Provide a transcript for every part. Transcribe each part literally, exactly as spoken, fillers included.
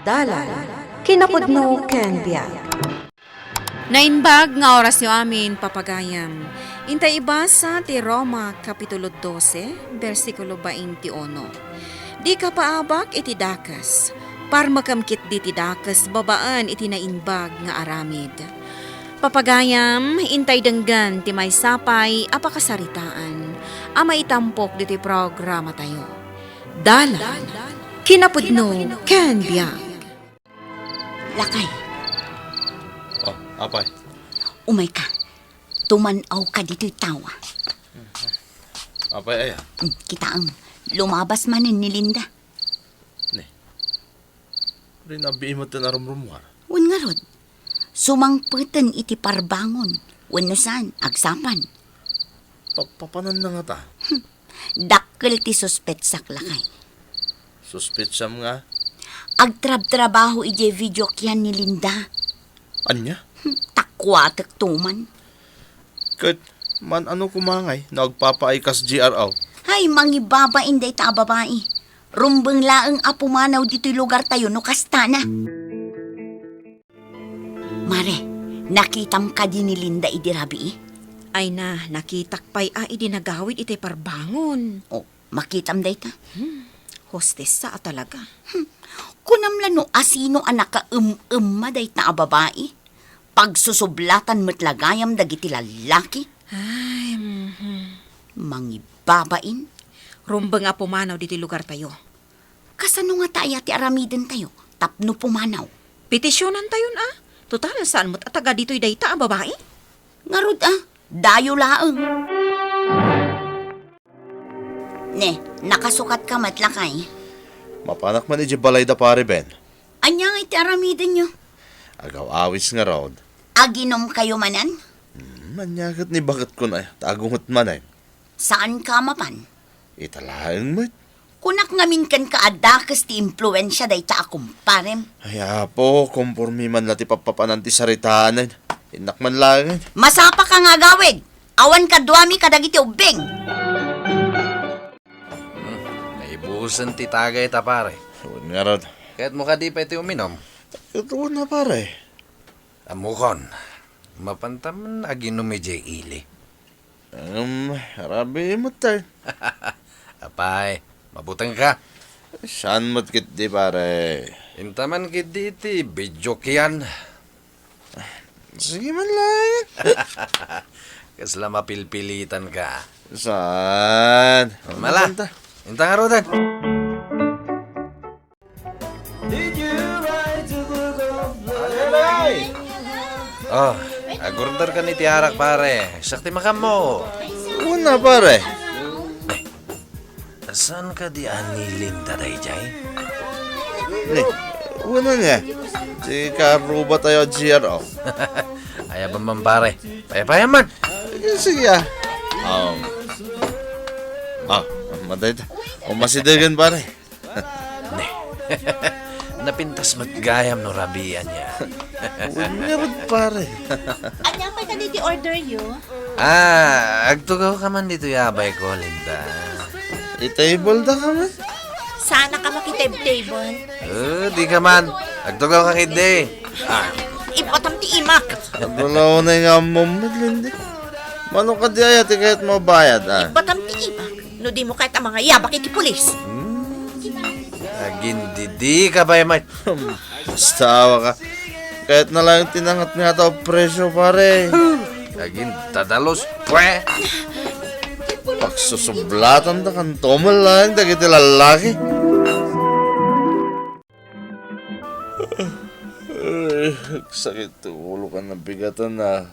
Dalan, kinapudno ken biag. Naimbag nga orasyo amin, papagayam. Intay ibasa ti Roma, Kapitulo dose, bersikulo twenty-uno. Dika paabak iti dakes. Parmekem ketdi ti dakes babaen iti naimbag nga aramid. Papagayam, intay denggen ti maysa pay a pakasaritaan a maitampok ditoy programatayo. Dalan, kinapudno, ken biag. Lakay. Oh, apay. Umayka. Tuman-awka ditoy tawa. Apay aya? Hmm, kitaem. Lumabas manen ni Linda. Ne. Rinabii met ti narumrumuar. Wen ngarud. Sumangpeten iti parbangon. Wenno saan, agsapan. Pa-, papananna ngata? Hmm. Dakkel ti suspetsak, lakay. Suspetsam nga? Agtrabtrabaho idiay video kian ni Linda. Ania? Hmm, takkuatek tuman. Ket, man-ano koma ngay no agpapaay kas G R O? Hay, mangibabain dayta a babai. Rumbeng laeng a pumanaw ditoy lugartayo no kasta na. Mare, nakitam kadi ni Linda idi rabii? Ay na, nakitak pay a idi nagawid iti parbangon. Oh, makitam dayta? Hmm, hostessa a talaga. Hmm, kunam la no asino a nakaem-emma dayta a babai? Pagsusublatan met la gayam dagiti lallaki? Ay, mhm. Mangibabain. Rumbeng a pumanaw ditoy lugartayo. Kasano ngata aya ti aramidentayo tapno pumanaw? Petisionantayon a. Total, saan met a taga ditoy dayta a babai? Ngarud a, dayo laeng. Ne, nakasukatka met, lakay? Mapanak man idiay balay da Pare Ben. Ania ngay ti aramidenyo? Agaw-awis ngarud. Aginumkayo manen? Hmm, ania ket ni baket kun ay, tagunget manen. Saanka a mapan? Ita laeng met. Kunak ngamin kenka a dakes ti impluensia dayta a kumparem. Ay, Apo, kompormi man la ti pappapanan ti saritaen. Innak man laeng. Masapaka nga agawid. Awan kaduami kadagiti ubbing. Hmm, naibusen ti tagay ta, pare. Wen ngarud. Kayatmo kadi pay ti uminom? Ket wen a, pare. Ammokon, mapanta man aginom idiay ili. Em, rabii met tay. Apay, mabutengka? Saan met ketdi, pare? Inta man ketdi iti video kian. Sige man laeng. Kasla mapilpilitanka. Saan? Mala. Ano man ta? Inta ngaruden. Did you write a book of love? Oh, agorder kan iti arak, pare. Sakti makammo. Una, pare. Saan kadi a ni Linda dayjay? Ni, una niya. Si karuba tayo, G R, oh. Ay, aban man, pare. Paypay man. Sige, sige, ah. Um, ah, maday ta. O, masidagan, pare. Ne. Napintas met gayam no rabian ya. Wen ngarud, pare. Ania pay kadi ti order yo? Ah, agtugawka man ditoy abay ko, Linda. I-table da ka man. Sana ka makitable. Eh, di ka man. Agtugawka ketdi. Ah. Ibatam ti imak. Agulaw na nga mo, Linda. Mano kadi aya ti kayat mo bayad, ah? Ibatam ti imak. No dimo kayat a mangayabak iti pulis. Hmm? Agindidi ka, bay, may. Basta awa ka. Kayat na lang ti nangat nga tao presyo, pare. Agindadalos, pwe. Pagsusublatan ta kan tumol lang dagiti lallaki. Ay, sakit ti ulo kan nabigatan na.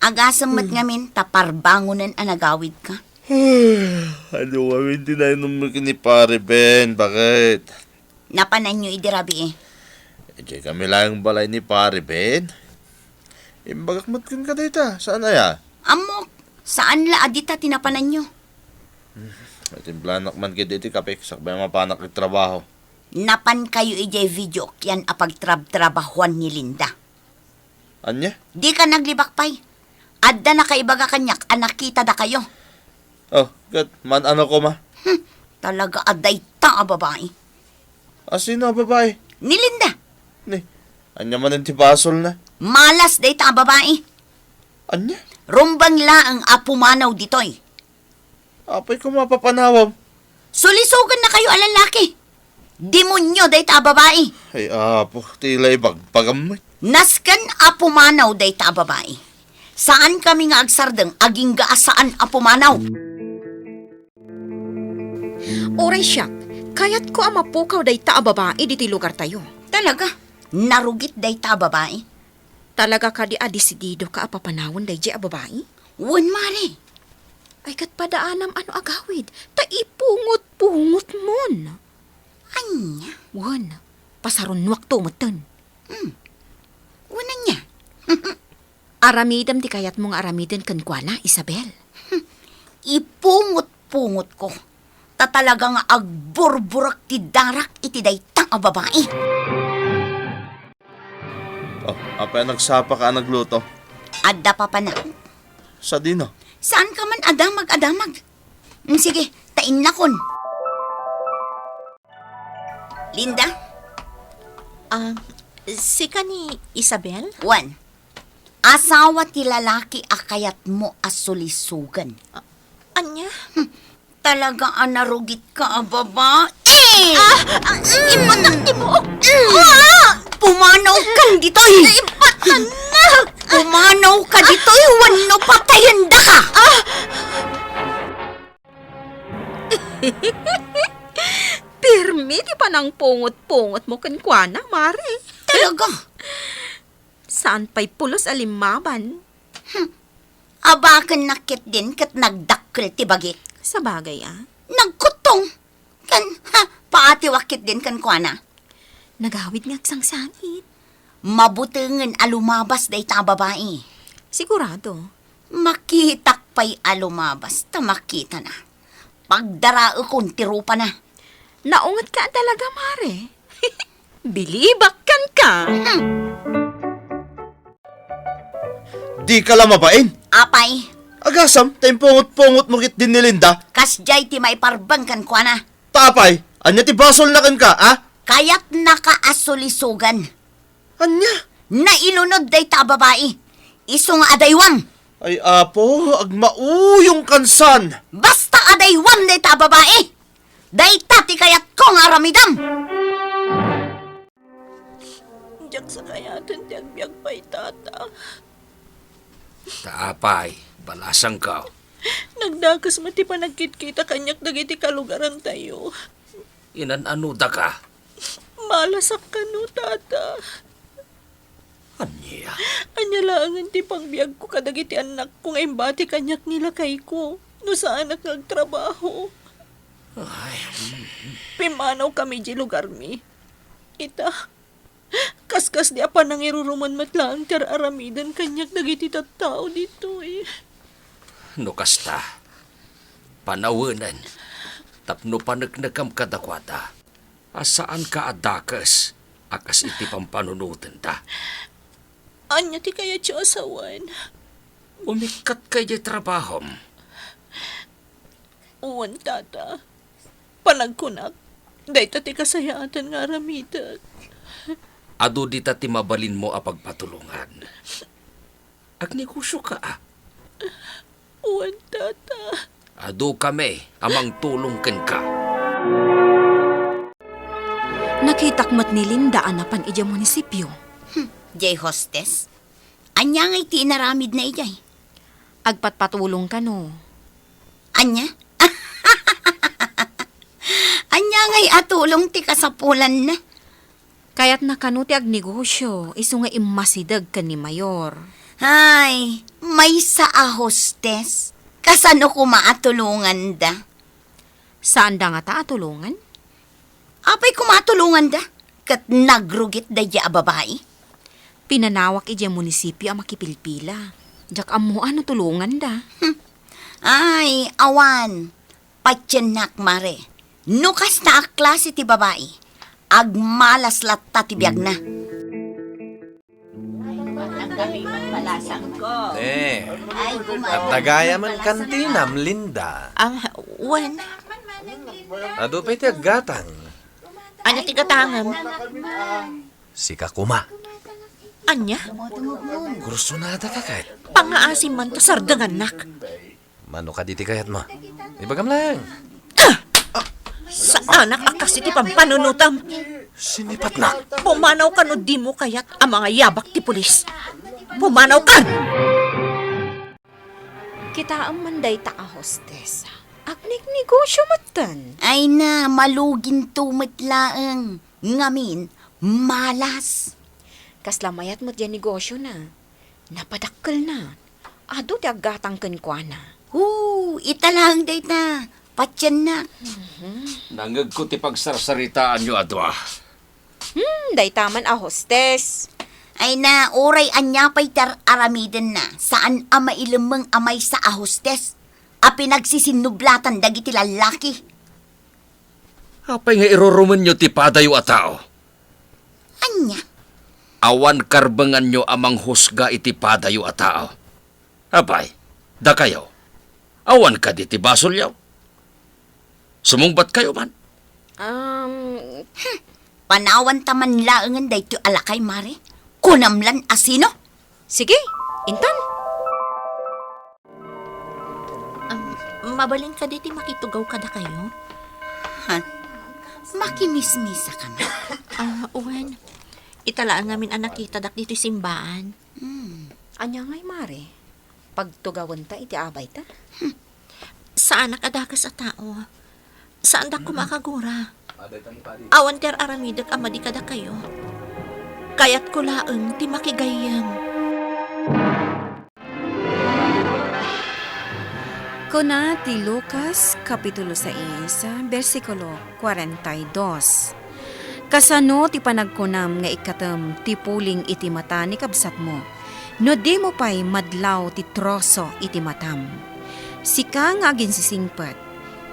Agasem met ngamin ta parbangonen a nagawidka. Adu ngamin ti nainom mi ken ni Pare Ben, bakit? Napananyo idi rabii? Idiay kami laeng balay ni Pare Ben. Imbagak met kenka dayta, saan aya? Ammok, saan la a dita ti napananyo. Timplanak man ketdi ti kape, sakbay mapanak iti trabaho. Napankayo idiay video kian a pagtrabtrabahuan ni Linda. Ania? Dika naglibak pay. Adda nakaibaga kaniak a nakitadakayo. Oh, ket man-ano koma? Hmm, talaga a dayta a babai. Asino a babai? Ni Linda. Ni, ania manen ti basolna? Malas dayta a babai. Ania? Rumbeng laeng a pumanaw ditoy. Apay, koma papanawam. Sulisogannakayo a lalaki. Demonio dayta a babai. Ay, Apo, ti la ibagbagammi. Nasken a pumanaw dayta a babai. Saankami nga agsardeng agingga a saan a pumanaw. Uray siak, kayatko a mapukaw dayta a babai ditoy lugartayo. Talaga? Narugit dayta a babai? Talaga kadi a desididoka a papanawen daydiay a babai? Wen, Mare. Ay, ket padaanam a no agawid, ta ipungot-pungotmon. Ania? Wen, pasarunnuakto metten. Hmm. Wen, ania? Aramidem ti kayatmo nga aramiden kenkuana, Isabel. Ipungot-pungotko. Ta talaga nga agburburek ti darak iti dayta a babai. Oh, apay a nagsapaka a nagluto? Adda papanak. Sadino? Saanka man a damag-adamag? Mm, sige, ta innakon. Linda? Ah, sika ni Isabel? Wen. Asawa ti lalaki a kayatmo a sulisogen. A-, ania? Hmm, talaga a narugitka a babai. Ah, ah, ipatak ti buok. Ah! Pumanawkan ditoy. Ipatak na. Pumanawka ditoy wenno patayendaka. Ah! Pirmi ti panangpungot-pungotmo kenkuana, Mare. Talaga? Saan pay pulos a limmaban. Hmm. Abakennak ketdin ket nagdakkel ti bagik. Sabagay, a. Nagkuttong. Ken, ha, paatiwak ketdin kenkuana. Nagawid nga agsangsangit. Mabutengen a lumabas dayta a babai. Sigurado. Makitak pay a lumabas ta makitana. Pagdaraekon ti rupana. Naungetka a talaga, Mare. Bilibak kenka. Hmm. Dika la mabain. Apay? Agasam, ta impungot-pungotmo ketdin ni Linda. Kasdiay ti maiparbeng kenkuana. Ta apay, ania ti basolna kenka, a? Kayatnaka a sulisogen. Ania? Nailunod dayta a babai. Isu nga adaywam. Ay, Apo, agmauyongkan san. Basta adaywam dayta a babai. Dayta ti kayatko nga aramidem. Diak sakayaten ti agbiag pay, Tata. Ta apay, balasangko. Nagdakes met ti panagkitkita kaniak dagiti kalugarantayo. Inan-anodaka? Malasak kano, Tata. Ania? Ania laengen ti pangbiagko kadagiti annakko nga imbati kaniak ni lakayko no saanak nga agtrabaho? Ay. Pimmanawkami idiay lugarmi. Ita, kaskasdi a panangiruruman met laeng ti ar-aramiden kaniak dagiti tattao ditoy. No kasta, panawenen tapno paneknekam kadakuada a saanka a dakes a kas iti pampanunotenda. Ania ti kayatyo a sawen? Umikkatka idiay trabahom. Wen, Tata. Panagkunak, dayta ti kasayaatan nga aramidek. Adu dita ti mabalinmo a pagpatulongan. Agnegosioka, a? Wen, Tata. Adu kami a mangtulong kenka. Nakitak met ni Linda a napan idiay munisipio. Hmm, diay hostess? Ania ngay ti inaramidna idiay? Agpatpatulong kano. Ania? Ania ngay a tulong ti kasapulanna? Kayatna kano ti agnegosio, isu nga immasideg ken ni Mayor. Ay, maysa a hostess. Kasano koma a tulonganda? Saanda ngata a tulongan? Apay koma a tulonganda? Ket nagrugit daydiay a babai? Pinanawak idiay munisipio a makipilpila. Diak ammo a no tulonganda. Hmm. Ay, awan. Patiennak, Mare. No kasta a klase ti babai, agmalas latta ti biagna. Ay, balasangko. Eh, Ay, kumain. Agtagayam man kantinam, Linda. Ah, wen. Adu pay ti aggatang. Ania ti gatangem? Sika koma. Ania? Kursunada ka kay? Pangaasim man ta sardengannak. Mano kadi ti kayatmo? Ibagam lang. Saanak a kas iti pampanunotam. Sinipatnak. Pumanaw ka no dimo kayat a mangayabak ti pulis. Pumanaw ka! Kitaem man dayta a hostess. Agnegnegosio metten. Ay na, maluginto met laeng. Ngamin, malas. Kasla mayat met diay negosiona. Napadakkelna. Adu ti aggatang kenkuana. Hoo, ita laeng dayta. Patienna. Nangngegko ti pagsarsaritaanyo a dua. Hmm, dayta man a hostess. Ay na, uray ania pay ti ar-aramidenna, saan a mailemmeng a maysa a hostess a pinagsisinublatan dagiti lallaki. Apay nga irurumenyo ti padayo a tao? Ania? Awan karbenganyo a manghusga iti padayo a tao. Apay, dakayo, awan kadi ti basolyo? Sumungbatkayo man. Um, hmm. Panawanta man laengen daytoy a lakay, Mare. Kunam lan a sino? Sige, intan. Um, mabalin kadi ti makitugaw kadakayo? Ha? Makimismisa ka man? Ah, wen. Ita laeng ngamin a nakitadak ditoy simbaan. Hmm. Ania ngay, Mare? Pagtugawenta iti abayta? Hmm. Saanak a dakes a tao. Saandak koma a kagura. Awan ti ar-aramidek a madi kadakayo. Kayatko laeng ti makigayyem. Kuna ti Lucas, Kapitulo sais, bersikulo kuarenta y dos, "Kasano ti panagkunam nga ikkatem ti puling iti mata ni kabsatmo, no dimo pay madlaw ti troso iti matam? Sika nga aginsisingpet,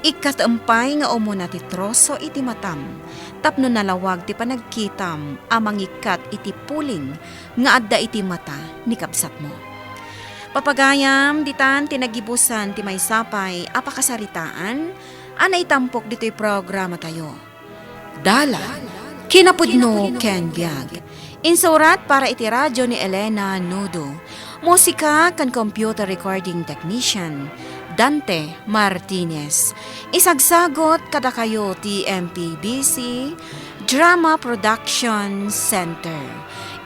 ikkatem pay nga umuna ti troso iti matam tapno nalawag ti panagkitam a mangikkat iti puling nga adda iti mata ni kabsatmo." Papagayam, ditan ti nagibusan ti maysa pay a pakasaritaan a naitampok ditoy programatayo. Dalan, kinapudno ken biag. Insurat para iti radio ni Elena Nudo. Musika ken computer recording technician, Dante Martinez. Isagsagot kadakayo ti M P B C Drama Production Center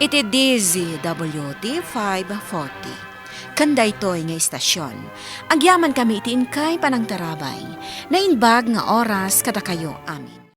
iti D Z W T five forty. Ken daytoy nga istasyon, agyamankami iti inkay panangtarabay. Naimbag nga oras kadakayo amin.